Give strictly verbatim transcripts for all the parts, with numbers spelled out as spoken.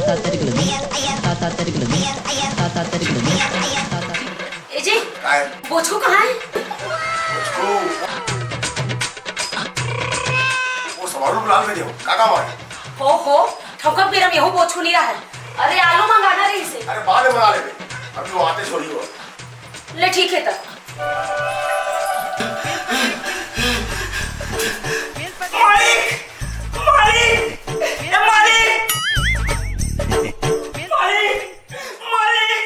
ए जी, काय? बोचकू कहाँ है? बोचकू। वो समारू बुला ले जाओ, का काम है? ओहो, ठौका पीरा में यहू बोचकू नहीं रहा है। अरे आलू मंगाना रही से। अरे बाद में मंगा लेबे, अभी वो आते छोड़ी हो। ले ठीक है तब। मालिक, मालिक, ए मालिक, मालिक, मालिक,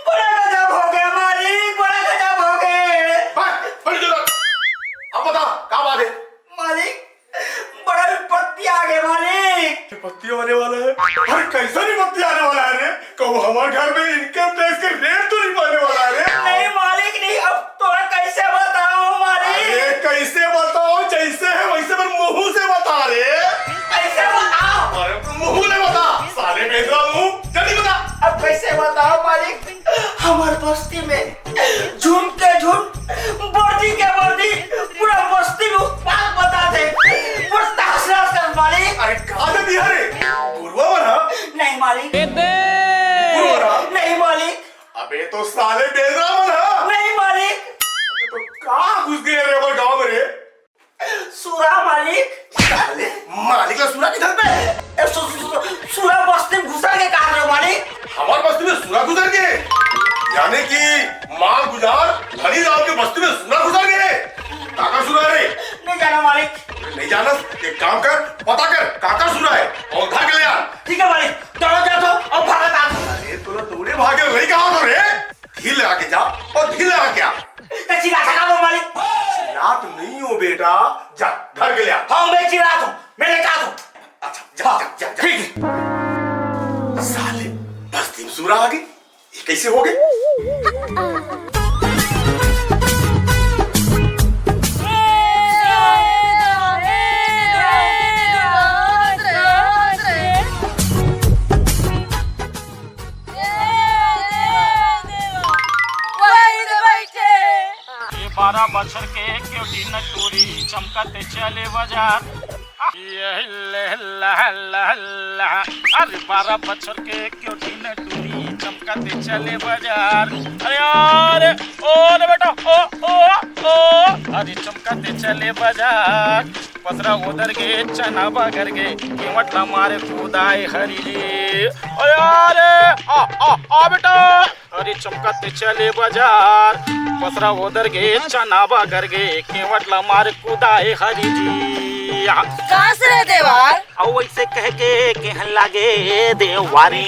बड़ा गजब हो गया मालिक, बड़ा गजब हो गया। बस, बड़ी जरूरत। अब बता, का बात है? मालिक, बड़ा विपत्ति आ गया मालिक। विपत्ति होने वाला है? अरे कैसा विपत्ति आने वाला है रे? कहूँ हमारे घर में इनकम टैक्स के रेड तो नहीं पड़ने वाला है रे? नहीं मालिक, नहीं। अब तोरा कैसे बताओ मालिक? अरे कैसे बताओ? जैसे है वैसे पर मुंह से बता रे। कैसे बताओ? अरे मुंह से बता। साले बेंदरा मुंह, जल्दी बता। अब कैसे बताओ मालिक? हमार बस्ती में झुंड के झुंड, बर्दी के बर्दी, पूरा बस्ती में उत्पात बता दे। पूरा तहस नहस कर मालिक। अरे का दे दिया रे? गुरुआ वाला? नहीं मालिक। गुरुआ वाला? नहीं मालिक। अबे तो साले बेंदरा वाला? नहीं मालिक। अबे तो का घुस गए रे हमारे गांव में रे? सूरा मालिक। साले, मालिक ला सूरा किधर पे? ए, सु-, सु-, सु-, सूरा बस्ती में घुसर के कहा रहे हो मालिक? हमार बस्ती में सूरा घुसर के? यानी कि माल गुजार धनी राम के बस्ती में सूरा घुसर के? काका सूरा रे? नहीं जाना मालिक। नहीं जाना? एक काम कर, पता कर, काका सूरा है और उठा के ले आ। ठीक है मालिक, दौड़ जा तो और भागत आ। अरे, तोला दौड़े भागे नहीं कहा तो रे? धीर लगा के जा और धीर लगा के आ। तो चिल्ला थका दो मालिक। चिल्ला तो नहीं हो बेटा, जा घर के ले आ। हाँ, मैं चिल्ला दूँ, मैं लेटा दूँ। अच्छा, जा, हाँ, जा, जा, जा। ठीक है। साले, बस्ती में सूरा आ गई। ये कैसे हो गए? ये बारह बछर के क्यूटी नटूरी चमकत चले बाजार। ये ले ला ला ला। अरे बारह बछर के क्यूटी नटूरी चमकत चले बाजार। अरे यार, ओ रे बेटा, ओ, ओ, ओ। अरे चमकत चले बाजार। पसरा ओदर गे, चना बगर गे, केवट ला मारे कुदाए हरी जी। अरे, अरे, आ, आ, आ बेटा। अरे चमकत चले बाजार, पसरा ओदर गे, चना बगर गे, केवट ला मारे कुदाए हरी जी। आ। कास रे देवार। अउ वैसे कह के केहन लागे देवारी।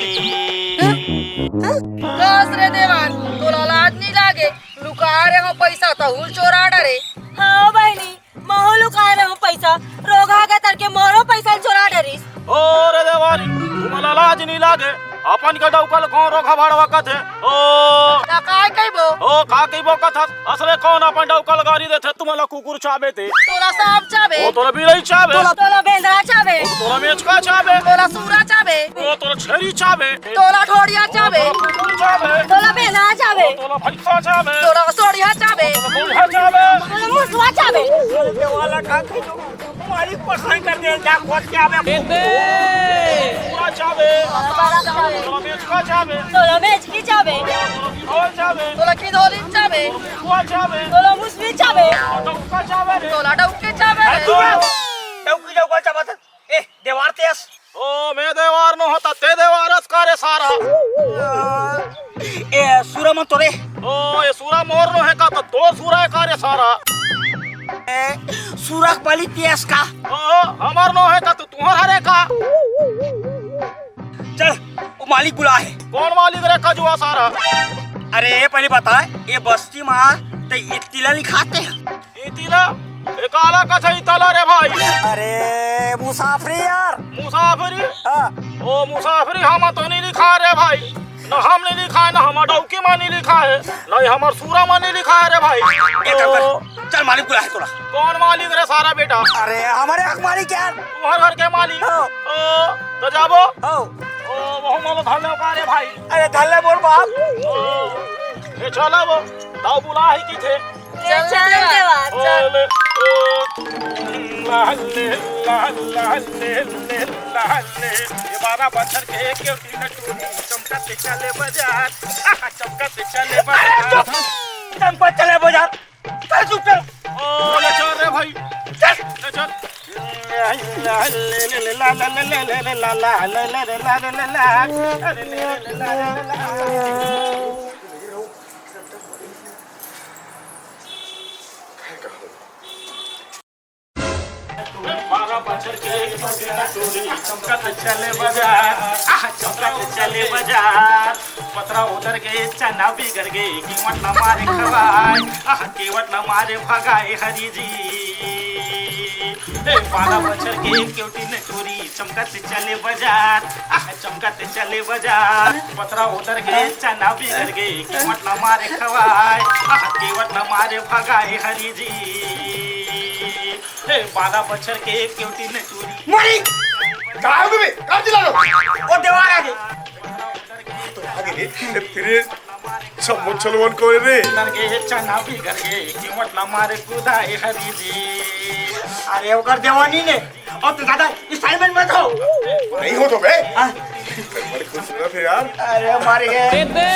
कास रे देवार, तोला लाज नहीं लागे? लुका रहे हो पैसा, तहूल चोरा डरे। हाँ बहनी, महू लुकाए रहूं पैसा, रोगहा के तरके मोरो पैसा चोरा डरिस। ओ रे देवारी, तुमला लाज नहीं लागे? अपन के डौकल कौन रोगहा भाड़वा कथे? ओ। त काय कहिबो? ओ, का कहिबो कथस? असले कौन अपन डौकल गारी देथे? तुमला कुकुर चाबे ते। तोला सांप चाबे। ओ, तोला बिलई चाबे। तोला, तोला बेंदरा चाबे। ओ, तोला मेचका चाबे। तोला सूरा चाबे। ओ, तोला छेरी चाबे। तोला ढोड़िया चाबे। तोला कुकुर चाबे। तोला बेंदरा चाबे। तोला भैंसा चाबे। तोला सोड़िया चाबे। तोला मुसवा चाबे। तोला मुसवा चाबे। वाला का कहियो? मालिक पसंद कर दे, जा खोज के आबे। बेबे। पूरा चाबे। तोला मेचका चाबे। तोला मेचकी चाबे। तोला चाबे। तोला खिधोली चाबे। तोला चाबे। तोला मुसवी चाबे। तोला डौका चाबे रे। तोला डौके चाबे रे। तू डौकी डौका चाबत। ए, देवार तेस। ओ, मैं देवार नो होता, ते देवारस का रे सारा? ए, सूरा मन तो रे। ओ, ये सूरा मोर नो है का, तो तोर सूरा है का रे सारा? ए, सूरा के बलि तेस का? ओ, हमर नो है का, तो तुहर हरे का? चल, वो मालिक बुला है। कौन मालिक रे कजुआ सारा? अरे, ये पहले बता, ये बस्ती मा ते इतिला लिखाते हैं? इतिला? ए काला कथे इतला रे भाई? अरे, मुसाफरी यार। मुसाफरी? हाँ। ओ मुसाफरी हम तो नहीं लिखा रे भाई। न हम नहीं लिखा है, न हमर डौकी मा नहीं लिखा है, न हमर सूरा मा नहीं लिखा है रे भाई। एक काम कर, ओ। चल मालिक बुला है तोला। कौन मालिक रे सारा बेटा? अरे, हमारे हक मालिक यार। तुम्हारे घर के मालिक? हाँ। ओ, तो जाबो। हाँ। ओ, वहू मालो धरले का रे भाई? अरे, धरले बोल बाप। ओ, ए चला वो, दाऊ बुला है की थे? चल, चल, चल, देवा, चल। ओले, ओ, लहले, लाल, लाल, ले, ले, लाल, ले। ये बारह बछर के केवटी नटूरी, चमकत चले बजार, आहा, चमकत चले बजार। चंपा चले बजार। चल चुप कर। ओ, ले चल रे भाई। चल। ले चल। बारह बछर के छोटी नटूरी, चमकत चले बजार, आह, चमकत चले बजार। पतरा उतर के चना बिगड़ गे, कीमत ला मारे खवाए, आह, कीमत ला मारे भगाए हरी जी। ए, बारह बछर के केवटी नटूरी, चमकत चले बजार, आह, चमकत चले बजार। पतरा उतर के चना बिगड़ गे, कीमत ला मारे खवाए, आह, कीमत ला मारे भगाए हरी जी। ए, बारह बछर के केवटी नटूरी। मरी! कहाँ हो बे? कहाँ चिल्ला रहे हो? ओ देवार आ गए। तो आ गए। तेरे सब मुच्छलवन को रे। नर के चना बिगड़ गे, कीमत ला मारे कुदाए हरी जी। अरे ओकर देवानी ने। और तू ज्यादा स्टाइल में मत हो। नहीं हो तो बे। हाँ। बड़ी खूबसूरत है यार। अरे मर गए। ए बे।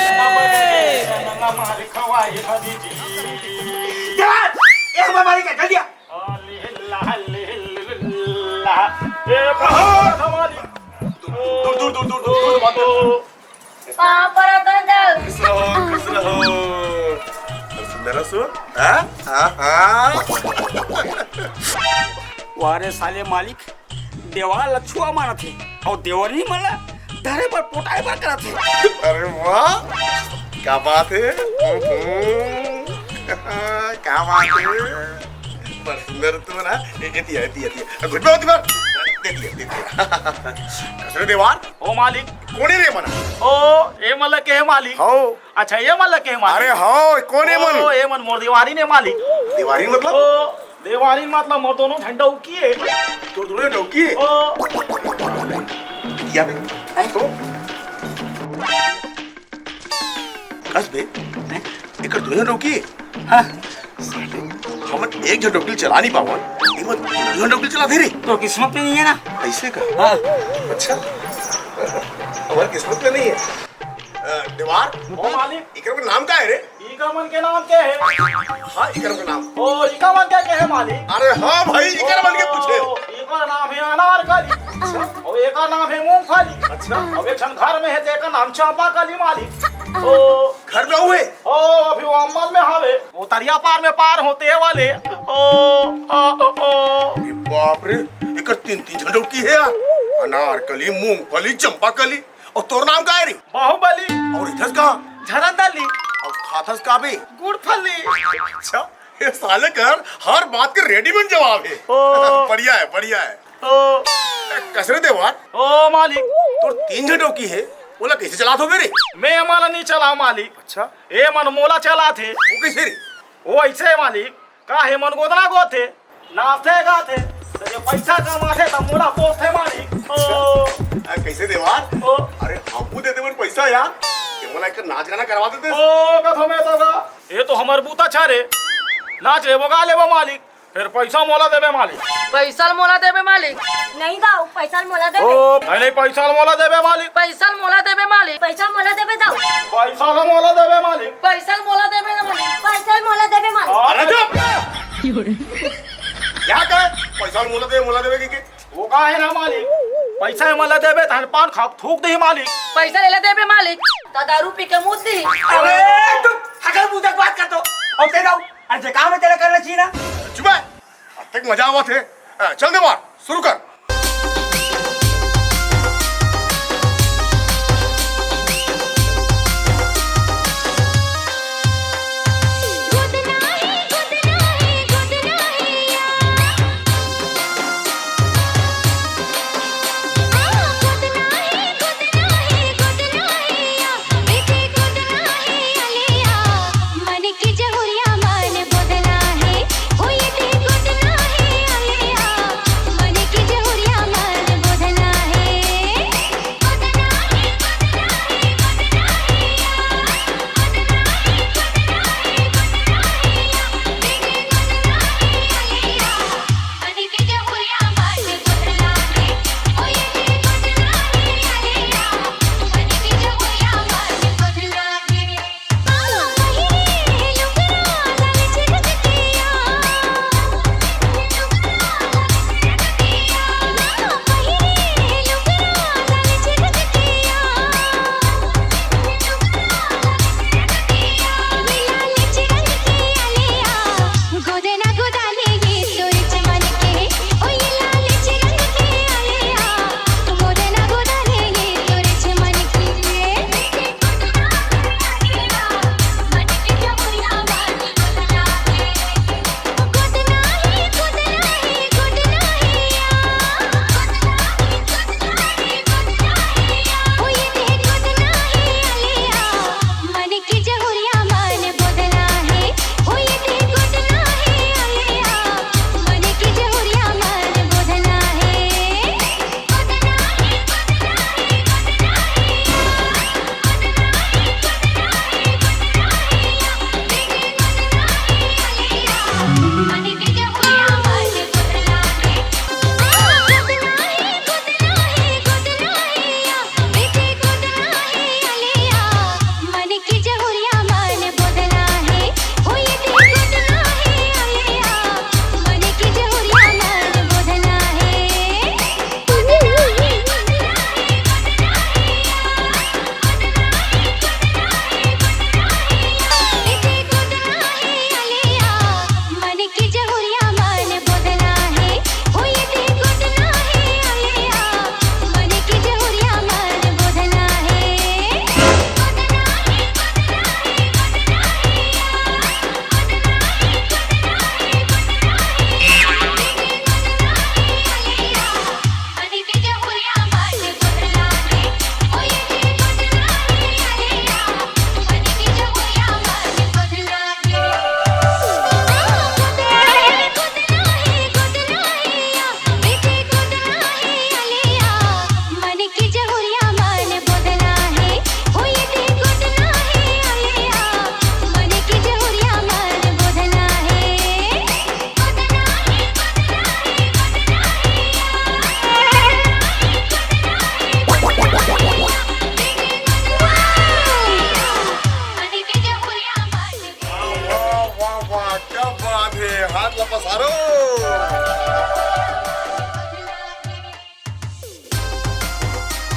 चना मारे खवाए हरी जी। देवार, एक बार मारी क्या? जल्दी आ। ए, बहुत हमारी। दूर, दूर, दूर, दूर, दूर, दूर, दूर। पाँव परत हन चल। खुश रहो, खुश रहो। सुंदर हसो? हाँ? हाँ, हाँ। वाह रे साले मालिक, देवार ल छुआ मानत हे अउ देवरनी मन ल धरे बर पोटाए बर करत हे। अरे वाह, क्या बात है। हम्म, क्या बात है। बड़ सुंदर तू ना। ए, एती, एती, एती। घुट में होती बार। दे दिया, दे दिया। कसरे देवार? ओ मालिक। कोने रे मना? ओ, ए मन ल के हे मालिक? हौ। अच्छा, ए मन ल के हे मालिक? अरे हौ, कोने मन? ओ, ए मन मोर देवारी ने मालिक। देवारी मतलब? ओ, देवारी मतलब मोर दोनों झन डौकी हे। तोर दोनों डौकी हे? ओ। या बे, तो? कस बे, हैं? एकर दोनों डौकी हे? हाँ। साले, हमन एक झन डौकी चला नहीं पावन, एमन दोनों डौकी चला दे रे। तो किस्मत में नहीं है ना। ऐसे का? हाँ। अच्छा, हमारी किस्मत में नहीं है। अ, देवार, ओ मालिक। इकर नाम का है रे? इका मन के नाम के हे? हाँ, इकर के नाम। ओ, इका मन के, के हे मालिक? अरे हाँ भाई, इकर मन के पूछे। ओ, इकर नाम हे अनारकली। अच्छा। अउ एकर नाम हे मूंगफली। अच्छा। अउ एक झन घर में हे, तेकर नाम चांपाकली मालिक। ओ। घर में हुए? ओ, अभी वो अम्मल में हवे। वो तरिया पार में पार होते वाले। ओ, ओ, ओ, ओ। अरे बाप रे, एकर तीन, तीन झन डौकी हे यार। अनारकली, मूंगफली, चंपाकली। अउ तोर नाम का हे रे? बाहुबली। अउ रहिथस कहाँ? झरंदली। अउ खाथस का बे? गुड़फली। अच्छा, ये साले कर हर बात के रेडीमेड जवाब हे। ओ। बढ़िया हे, बढ़िया हे। ओ। कस रे देवार? ओ मालिक। तोर तीन झन डौकी हे, ओला कैसे चलात होबे रे? मैं एमन ला नहीं चलाव मालिक। अच्छा। एमन मोला चलाथे। वो कैसे रे? वो ऐसे हे मालिक। का हे मन गोदना गोथे, नाचथे गाथे, त जे पैसा कमाथे त मोला पोसथे मालिक। ओ। आ, कैसे देवार? ओ। अरे हमू दे देवन पैसा यार, ये मोला एक नाच गाना करवा देते। ओ, कथो मैं तो का, ये तो हमर बूता छा रे। नाच लेबो गा लेबो मालिक, फेर पैसा मोला देबे मालिक। पैसा ल मोला देबे मालिक। नहीं दाऊ, पैसा ल मोला देबे। ओ, नहीं, नहीं, पैसा ल मोला देबे मालिक। पैसा ल मोला देबे मालिक। पैसा ल मोला देबे दाऊ। पैसा ल मोला देबे मालिक। पैसा ल मोला देबे ना मालिक। पैसा ल मोला देबे मालिक। अरे चुप! क्या कहे? पैसा ल मोला देबे, मोला देबे के, के? वो का हे ना मालिक? पैसा ल मोला देबे, तहन पान खा, थूक देही मालिक। पैसा लेला देबे मालिक, त दारू पी के मूत देही। अरे, तुम हगल मुंह तक बात कर दो। और दे दाऊ, अरे जे काम हे तेला करना चाहिए ना। चुप है। अब तक मजा आवत हे। अ, चल देवार, शुरू कर।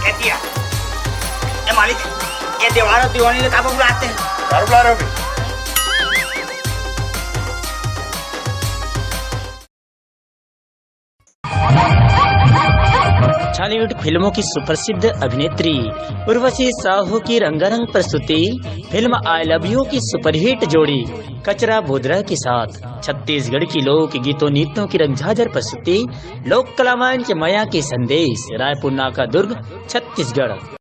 ए दिया, ए मालिक, ए देवारा दीवानी ले काबर बुलाते हैं? दारू बुला रहे हो? छॉलीवुड फिल्मों की सुप्रसिद्ध अभिनेत्री उर्वशी साहू की रंगारंग प्रस्तुति फिल्म आई लव यू की सुपरहिट जोड़ी कचरा बोदरा के साथ छत्तीसगढ़ की लोक गीतों नृत्यों की रंगझाझर प्रस्तुति लोक कला मंच मया के संदेश, रायपुर नाका दुर्ग, छत्तीसगढ़।